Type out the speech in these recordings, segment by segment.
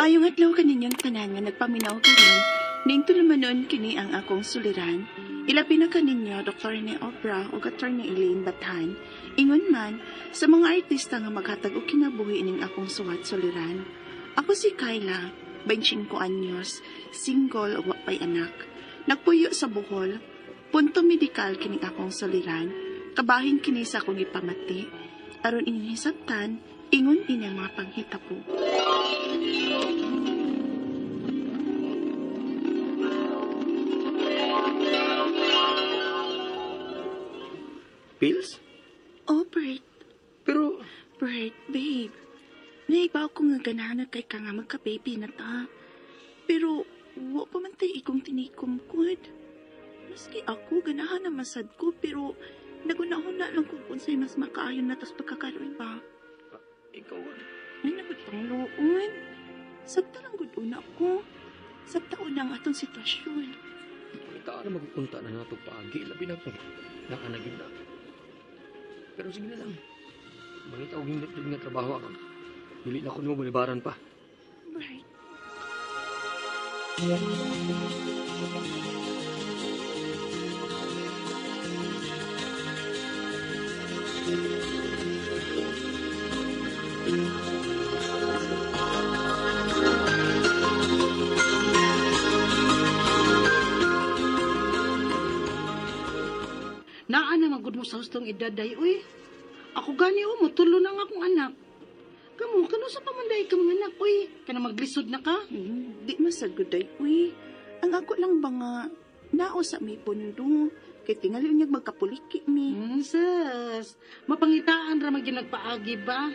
Maayong adlaw kaninyong tanan nga nagpaminaw karon. Ning tulumanon kini ang akong suliran. Ilabi na kaninyo Dr. ni Obra ug Attorney Elaine Bathan. Ingon man sa mga artista nga maghatag og kinabuhi ining akong suwat suliran. Ako si Kyla, 25 anyos, single ug wa pay anak. Nagpuyo sa Bohol. Punto medikal kining akong suliran. Kabahin kini sa akong ipamati. Aron inyong hisabtan, ingon ini ang mga panghitabo. Pills? Oh, Bert. Pero, Bert, babe. Naibaw ko nga ganahan na kay ka nga magka-baby na ta. Pero, wa pa man tay ikong tinikom kod. Maski ako, ganahan na masad ko, pero nagunahuna lang ko kung sa'yo mas makaayon na tas pagkakaroon ba. Ikaw, Ay, nagutang loon. Sabta lang gud una ko. Sabta una ang atong sitwasyon. Pangitaan na magpunta na nato paagi. Labi na kung nakanagin na. Pero sige na lang. Mangita og hindot jud nga trabaho aron. Dili na ko nimo balibaran pa. Bert. Naa na magud mo sa hustong edad day, uy. Ako gani o, mutulo na nga akong anak. Kamo, kano sa pamanday ka mga anak, uy? Kana maglisod na ka? Di masad gud day, uy. Ang ako lang ba nga, nao sa may pundo. Kay tingali unyag magkapuliki mi. Sus, mapangitaan ra man gyud nagpaagi ba?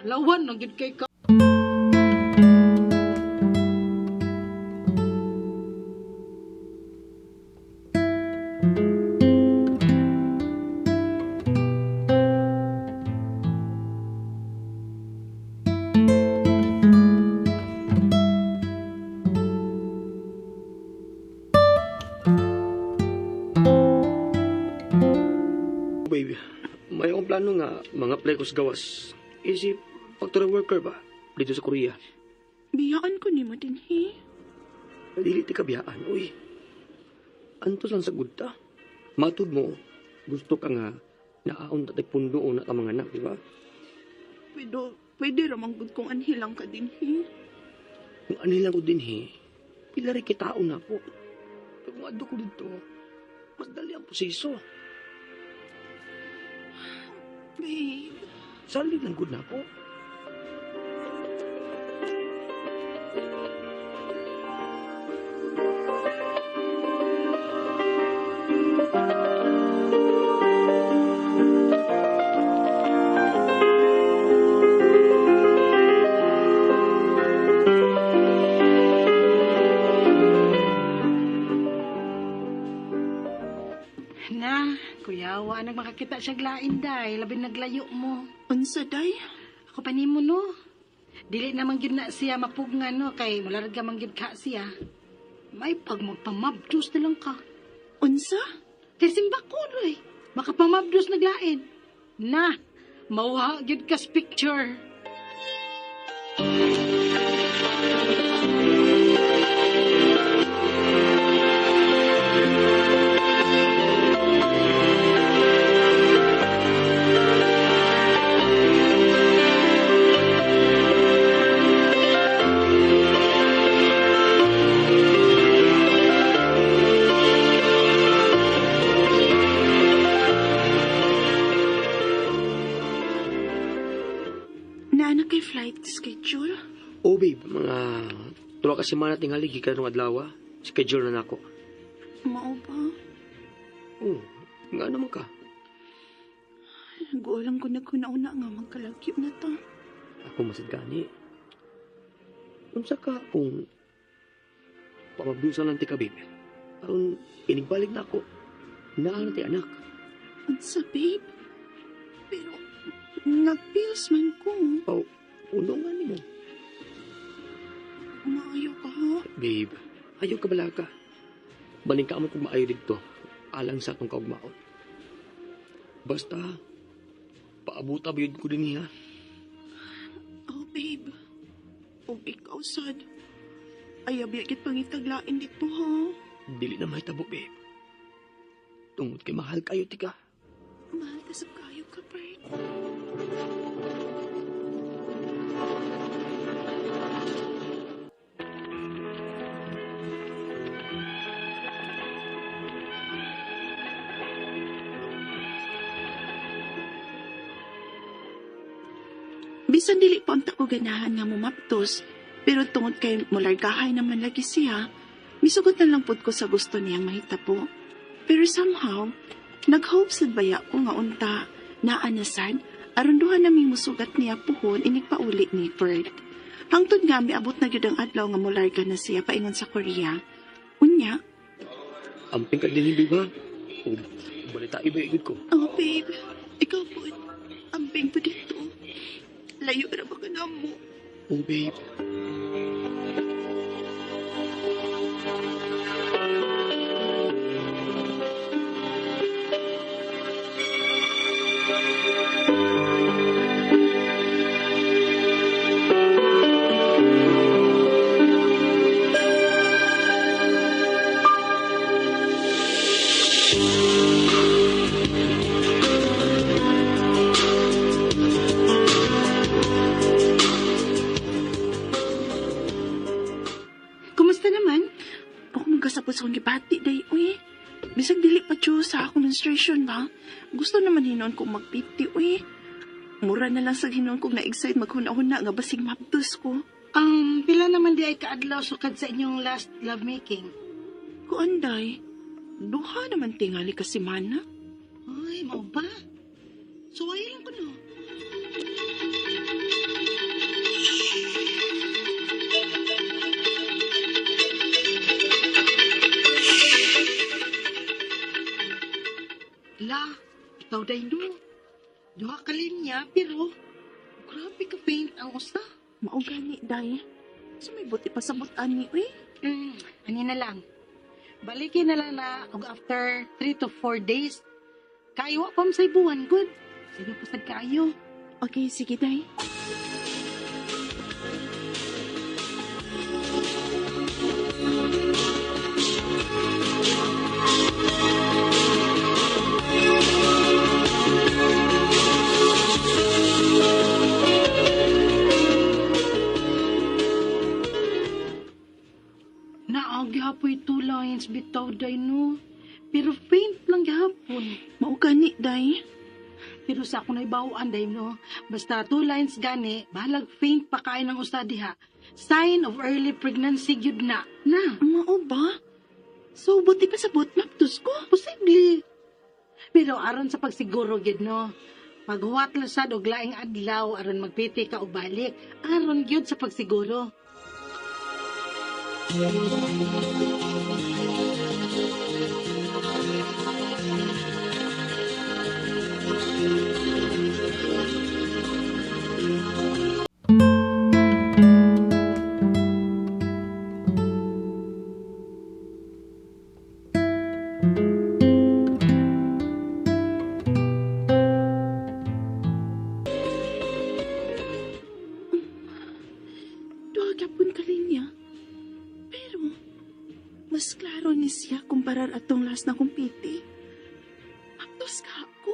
Palawan na gyud kay ka. Baby, may akong plano nga mga apply ko sa gawas. Isip, factory worker ba? Dito sa Korea. Biyaan ko nimo din, he. Dili ti kabiyaan, uy. Antos lang sa gudta. Matud mo, gusto ka nga naaon ta pundo na ka mga anak, di ba? Pero pwede ra man gud kung anhilang ka din, he. Kung anhilang ko din, he, pila rin kitaon na po. Pero kung adto ko dito, mas dali ang proseso. Babe, Salig lang gud na po. Na, kuyawa, nagmakakita siya glain day, labi naglayo mo. Unsa day? Ako pa nimo no. Dili naman gyud na siya mapugngan no kay mularga man gyud ka siya. May pag magpamabdos na lang ka. Unsa? Kay simba ko roy. Makapamabdos naglain. Na, mauha gyud kas picture. Naa na kay flight schedule? Oh, babe, mga tuwa ka semana tingali gikan ng adlaw, ah. Schedule na nako. Mao ba? Oh, nga naman ka. Guolang ko naghuna-una nga magkalagyo na ta. Ako masad gani. Unsa ka kung pamabdusan lang ti ka, babe. Aron inigbalik na ako. Naa na ti anak. Unsa, babe? Pero, nagpills man ko. Oh, uno nga nimo. Maayo ka, ha? Babe, ayaw ka bala ka. Baling ka mo kung maayo dito. Alang sa atong kaugmaon. Basta, paabuta ba yun ko din niya? Oh, babe. Ug ikaw sad. Ayaw biya gid pangitaglain dito ha. Dili na mahitabo, babe. Tungod kay mahal kayo, tika. Mahal ka sa kayo ka, Bert. Bisan dili pa unta ko ganahan nga mumaptos, pero tungod kay mulargahay naman lagi siya, misugot na lang pud ko sa gusto niyang mahitabo. Pero somehow, nag-hope sad baya ko nga unta naa na sad, aron duha naming musugat niya puhon inig pauli ni Bert. Hangtod nga miabot na gyud ang adlaw nga mularga na siya paingon sa Korea. Unya, Amping ka din, babe, ha? O, balita iba igid ko. Oh babe, ikaw po, ambing po dito. Layo ra ba ka na mo? Oh, babe. Kumusta naman? Ako magkasapot sa akong gibati, day, uy. Bisag dili pa tiyo sa akong menstruation ba? Gusto naman hinon kong magpiti, uy. Mura na lang sa hinon kong na-excite maghuna-huna nga basig maptos ko. Pila naman di ay kaadlaw sukad sa inyong last lovemaking? Kuan, day, duha naman tingali ka si Mana. Ay, mao ba? So, ay lang ko no. La, ikaw day no. Duha ka linya, pero grabe ka faint ang usa. Mao gani, day. So may buti pa sa ani, uy. Ani na lang. Balikin na lang na og after 3 to 4 days. Kayo wa pa sa buwan good. Sige pa sad kaayo. Okay, sige, day. Naa gihapoy 2 lines bitaw day no. Pero faint lang gihapon. Mao gani, day. Pero sa ako naibawaan day no. Basta 2 lines gani, bahalag faint pa kain ang usa diha. Sign of early pregnancy gyud na. Na. Mao ba? So, buti pa sa bot maptos ko. Posible. Pero aron sa pagsiguro gyud no. Paghuwat lang sad og laing adlaw aron magpiti ka og balik. Aron gyud sa pagsiguro. Duha gyapon ka linya. Pero, mas klaro ni siya kumparar atong last na kumpiti. Maptos ka ako.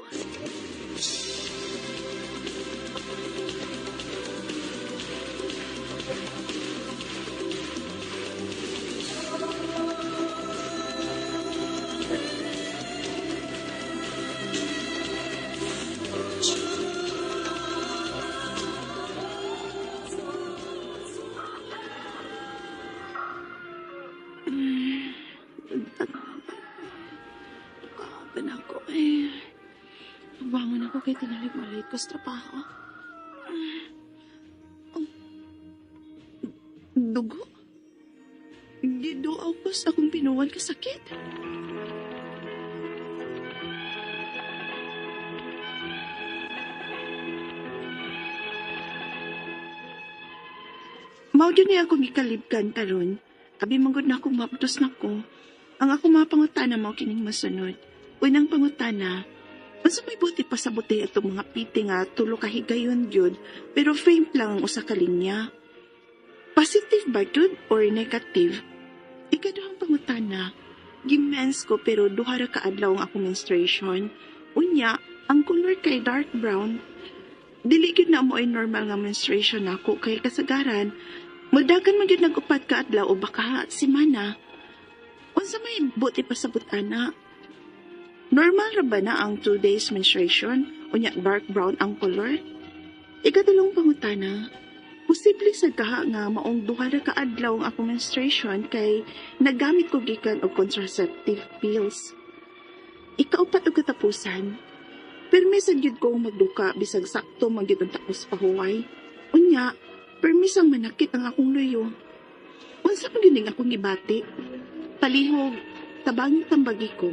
Kaban ako eh. Pagbangon ako kay tinalig malate ko sa trabaho. Ang dugo. Giduaw ko sa akong pinuwan kasakit. Mao gyud niya akong gikalibgan karon. Abi manggod na akong mapdos na ko. Ang ako mga pangutana mao kining masunod. Unang pangutana, unsa may buti pa sa buti atong mga piti nga tulo ka higayon gyud, pero faint lang ang usa ka linya. Positive ba gyud or negative? Ikaduhang pangutana, gimens ko pero duha ra ka adlaw ang akong menstruation. Unya, ang color kay dark brown. Dili gyud na mo ay normal nga menstruation nako kay kasagaran mudagan man gyud nag upat ka adlaw o baka semana. Unsa may buot ipasabot ana? Normal ra ba na ang 2 days menstruation? Unya dark brown ang color? Ikatulong pangutana, posible sa kaha nga maong duha ra ka adlaw ang akong menstruation kay naggamit ko gikan og contraceptive pills. Ikaupat og katapusan, pirmi sad gyud ko magduka bisag sakto man gyud ang takos pahuway. Unya, pirmi sang manakit ang akong luyo. Unsa man gyud ning akong gibati? Palihog, tabangi tambagi ko.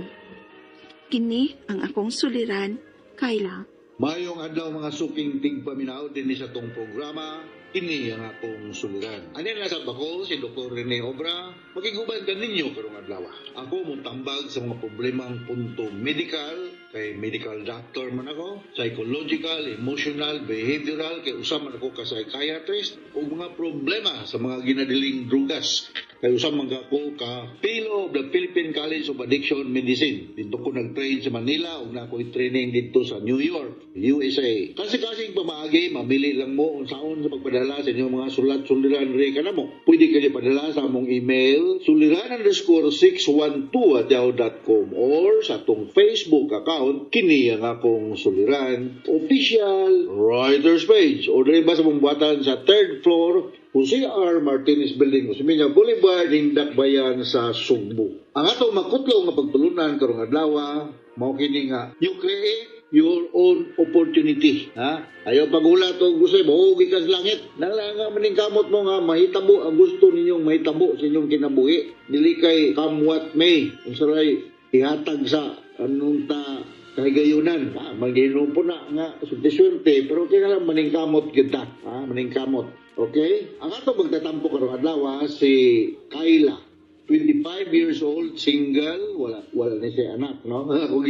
Kini ang akong suliran, Kyla. Maayong adlaw, mga suking tigpaminaw dinhi sa atong programa, Kini ang Akong Suliran. Ani na sa bako si Dr. Rene Obra, makiguban ka ninyo karong adlaw. Ako motambag sa mga problemang punto medical, kay medical doctor man ako, psychological, emotional, behavioral, kay usa man ako ka psychiatrist, ug mga problema sa mga ginadiling drugas. Kay usa man ako ka fellow of the Philippine College of Addiction Medicine. Didto ko nag-train sa Manila ug naa ko'y training didto sa New York, USA. Kasi-kasing pamaagi, mamili lang mo unsaon sa pagpadala sa inyong mga sulat suliran ri kanamo. Pwede kayo padala sa among email suliran_612@yahoo.com or sa atong Facebook account, Kini ang Akong Suliran Official Writers Page, o diri ba sa mong buhatan sa third floor, Jose R. Martinez Building, Osmeña Boulevard, Dakbayan sa Sugbo. Ang atong makutlo nga pagtulunan karong adlaw, mao kini nga you create your own opportunity. Ha? Ayaw paghulat og gusto mo ka sa langit. Nangla nga maningkamot mo nga mahitabo ang gusto ninyong mahitabo sa inyong kinabuhi. Dili kay come what may. Unsa ray ihatag sa anong ta kahigayunan. Ha, maginom po na nga swerte-swerte, pero kinahanglan maningkamot kita. Ha, maningkamot. Okay? Ang ato magtatampo karong adlaw si Kyla. 25 years old, single, wala wala ni siya anak, no? Kung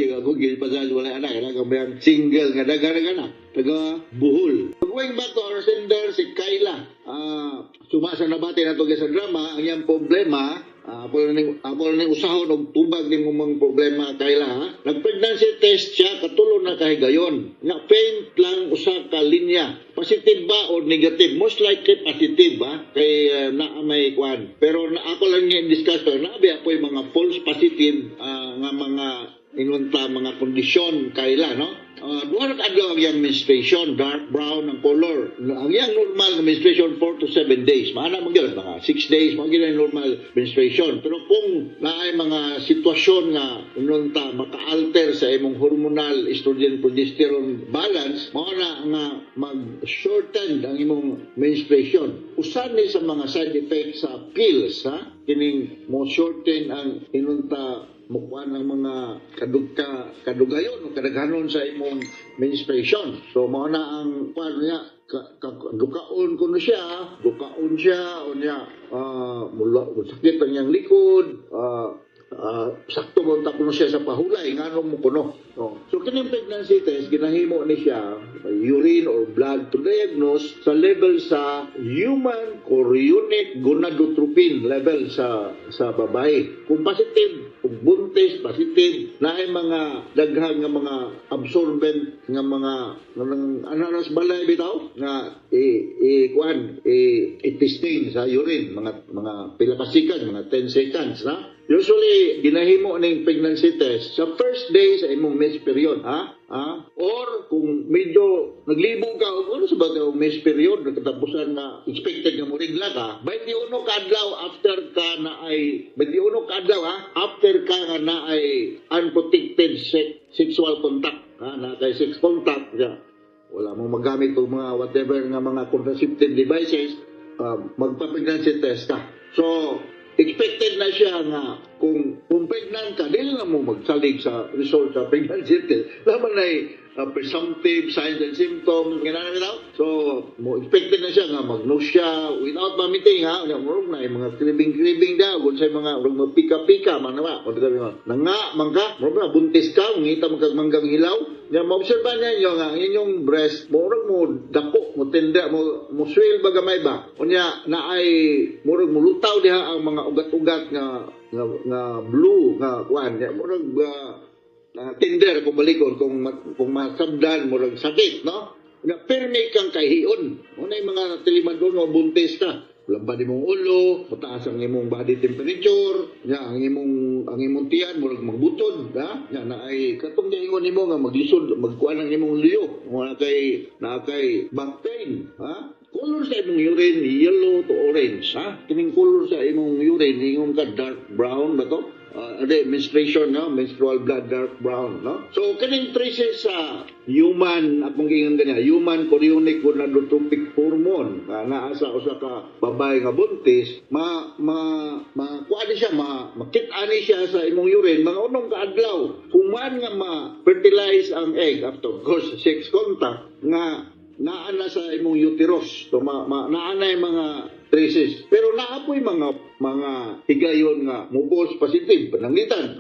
pasal wala anak, kailangan ba yung single nga daghan nga anak, taga Bohol. Going back to our sender, si Kyla. Suma sa nabati nato sa drama, ang iyang problema, ako na ning usahon og tubag nimo mga problema, Kyla, ha. Nag-pregnancy test siya katulo na kahigayon. Nga faint lang usa ka linya. Positive ba or negative? Most likely positive ha kay naa may kwan. Pero na, ako lang nga discuss pero naa ba po'y mga false positive nga mga inunta mga kondisyon, Kyla, no? Duha ra ka adlaw ang iyang menstruation, dark brown ang color. Ang iyang normal nga menstruation, 4 to 7 days. Maana man gyud mga 6 days mao gyud ang normal menstruation. Pero kung naay mga sitwasyon nga inunta maka-alter sa imong hormonal estrogen progesterone balance, mao na nga mag-shorten ang imong menstruation. Usa ni sa mga side effects sa pills, ha, kining mo shorten ang inunta mukuan ng mga kadugayon o kadaghanon sa imong menstruation. So mao na ang kuan niya dukaon kuno siya, dukaon siya unya mula sakit ang iyang likod, sakto mo ta kuno siya sa pahulay ngano mo kuno. Oh. So kining pregnancy test ginahimo ni siya by urine or blood to diagnose sa level sa human chorionic gonadotropin level sa babae. Kung positive, kung buntis, positive, naay mga daghang nga mga absorbent nga mga ng ananas balay bitaw nga i i kuan i, i-testing sa urine mga pila ka seconds, mga 10 seconds na. Usually ginahimo ning pregnancy test sa first day sa imong mens period, ha ha, or kung medyo naglibog ka o ano sa ba yung mens period nakatapusan na expected nga moregla ka, 21 ka adlaw after ka na ay 21 ka adlaw, ha, after ka nga na ay unprotected sexual contact, ha, na kay sex contact ya, wala mong magamit og mga whatever nga mga contraceptive devices, magpa-pregnancy test ka. So expected na siya nga kung pregnant ka, dili na mo magsalig sa result sa pregnancy test. Laman ay presumptive signs and symptoms nga na bitaw. So mo expected na siya nga mag-nausea without vomiting, ha. Unya murag na yung mga craving craving daw kung sa mga murag magpika-pika man na ba. Kung sabi mo, nanga man ka, murag na buntis ka, ngita man kag manggang hilaw. Nya maobserba niya nga ang inyong breast murag mo dako, mo tender, mo swell ba gamay ba. Unya naay murag mulutaw diha ang mga ugat-ugat nga blue nga kuan, nya murag tender kung balikon, kung masabdan, murag sakit, no? Na pirmi kang kahion mo na yung mga tilimadon nga buntis ka. Lamba nimong ulo, mataas ang imong body temperature, nya ang imong tiyan murag magbutod, ha? Nya na ay katong giingon nimo nga maglisod magkuan ang imong liyo, mo na kay back pain, ha? Color sa imong urine, yellow to orange, ha? Kining color sa imong urine, ingon ka dark brown ba to? The menstruation, no? Menstrual blood, dark brown, no? So kining traces sa human, akong giingon ganyan, human chorionic gonadotropic hormone naa sa usa ka babae nga buntis, ma ma ma kuha ni siya, ma makita ni siya sa imong urine mga unong kaadlaw human nga ma-fertilize ang egg after, of course, sex contact nga naa na sa imong uterus. So ma naa na yung mga traces. Pero naa po'y mga higayon nga mo false positive pananglitan.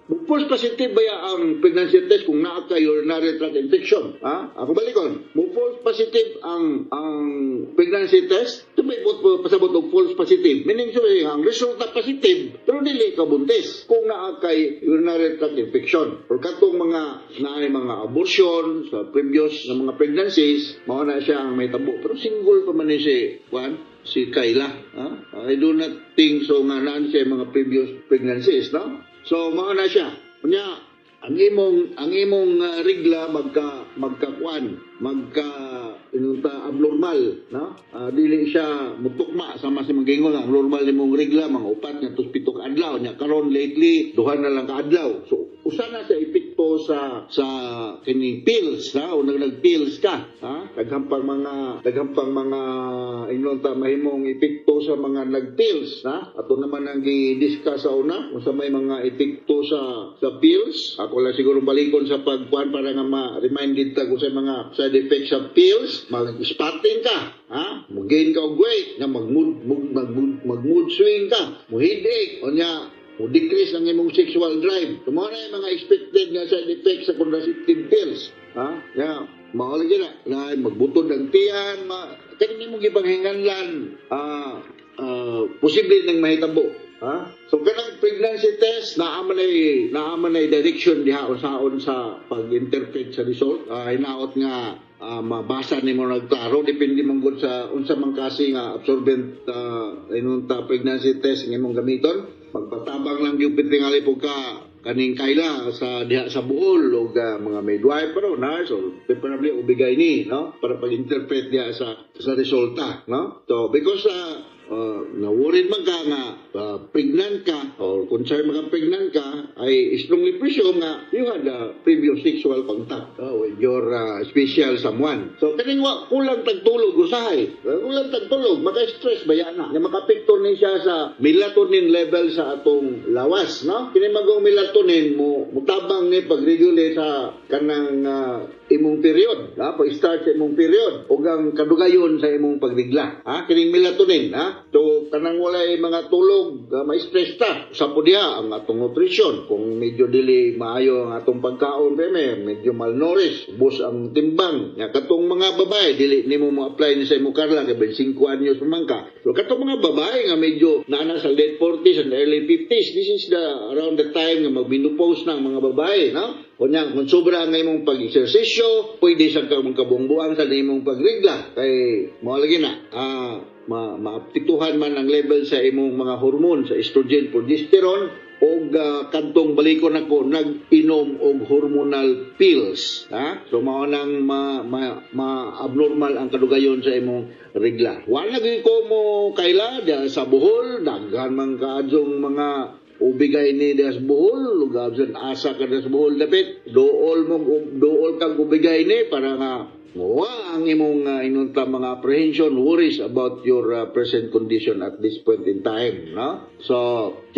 Mo false positive baya ang pregnancy test kung naa ka urinary tract infection. Ha? Ako balikon. Mo false positive ang pregnancy test, tumay pasabot og false positive. Meaning sabihin, ang resulta positive pero dili ka buntis kung naa kay urinary tract infection. Or katong mga naay mga abortion sa previous na mga pregnancies, mao na siya ang may tabo. Pero single pa man ni si Juan, si Kayla. Ha? I do not think so nga naan siya mga previous pregnancies, no? So mao na siya. Unya, ang imong rigla magka kuan, magka inunta abnormal, no? Dili siya mutukma sama sa mga gingon ang normal nimong regla mga 4 ngadto 7 ka adlaw, nya karon lately duha na lang ka adlaw. So usa na sa epekto sa kining pills, ha, o nag pills ka, ha. Daghan pang mga ingon ta mahimong epekto sa mga nag-pills, ha. Ato naman ang gi-discuss sa una unsa may mga epekto sa pills. Ako lang siguro balikon sa pagkuan para nga ma-reminded ta kung sa mga side effects sa pills. Mag-spotting ka, ha, mo gain ka og weight, nga mag mood swing ka, mo headache, unya mo decrease ang imong sexual drive. So, mao na yung mga expected nga side effects sa contraceptive pills. Ha? Ya, mao lagi na magbutod ang tiyan, kaning imong gipanghinganlan, posible nang mahitabo. Ha? So kanang pregnancy test, naa man ay direction diha unsaon sa pag-interpret sa result. Hinaot nga mabasa nimo nagklaro, depende man gud sa unsa man kasi nga absorbent inunta pregnancy test nga imong gamiton. Magpatabang lang yung tingali po ka kaning Kayla sa diha sa Bohol og mga midwife pero nurse or preferably ubigay ni, no, para pag-interpret diha sa resulta, no? So because na worried man ka nga pregnant ka or concerned man ka pregnant ka, I strongly presume nga you had a previous sexual contact with your special someone. So kaning wa kulang tagtulog usahay. Kulang tagtulog, maka-stress baya na. Nga makapekto ni siya sa melatonin level sa atong lawas, no? Kini magong melatonin mo mutabang ni pag-regulate sa kanang imong period, ha? Pag-start sa imong period ug ang kadugayon sa imong pagrigla, ha? Kining melatonin, ha? So kanang walay mga tulog, ma-stress ta. Sa po diha ang atong nutrition, kung medyo dili maayo ang atong pagkaon, peme, medyo malnourished, ubos ang timbang. Nya katong mga babae, dili nimo mo apply ni sa imong Carla kay 25 anyos pa man ka. So katong mga babae nga medyo naa na sa late 40s and early 50s, this is the around the time nga mag-menopause na ang mga babae, no? Kunya, kung sobra ang imong pag-exersisyo, pwede sa kang magkabungbuang sa imong pagrigla. Kay, mao lagi na, maapektuhan man ang level sa imong mga hormone, sa estrogen, progesterone, og kadtong balikon ako nag-inom og hormonal pills, ha. So mao nang ma abnormal ang kadugayon sa imong regla. Wala gyud ko mo Kaila diya sa Bohol, daghan man kaadtong mga ubigay ni diya sa Bohol, ug asa ka diya sa Bohol dapit, dool mo, dool kag ubigay ni para nga Wa ang imong inunta mga apprehension, worries about your present condition at this point in time, no? So,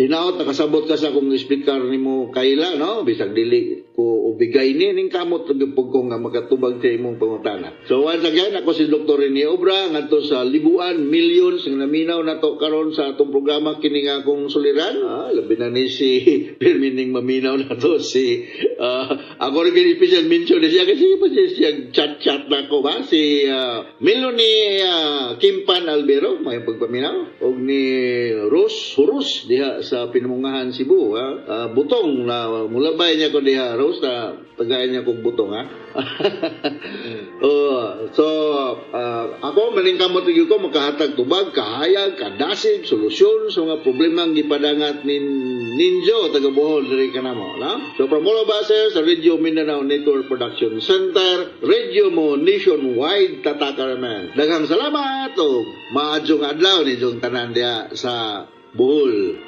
tinaot nakasabot ka sa kung explicar nimo Kaila, no? Bisag dili ko ubigay ni ning kamot gyud pud ko nga makatubag sa imong pangutana. So once again, ako si Dr. Rene Obra ngadto sa libuan, millions nga naminaw nato karon sa atong programa kini nga akong suliran. Ah, labi na ni si pirmining maminaw nato si ako rin special mention ni siya kasi pa siya chat-chat na ko ba si Melanie Kimpan Albero may pagpaminaw og ni Rose Hurus diha sa Pinamungahan, Cebu, ha. Ah, butong na mulabay niya ko diha, Rose, na tagayan niya kog butong, ha. Oh, so ako maningkamot gyud ko makahatag tubag, kahayag, kadasig, solusyon sa mga problemang gipadangat nin ninyo taga Bohol diri kanamo, no? So from all of us here sa Radio Mindanao Network Production Center, radio mo nationwide, tatakaraman. Daghang salamat ug maadyong adlaw ninyong tanan diha sa Bohol.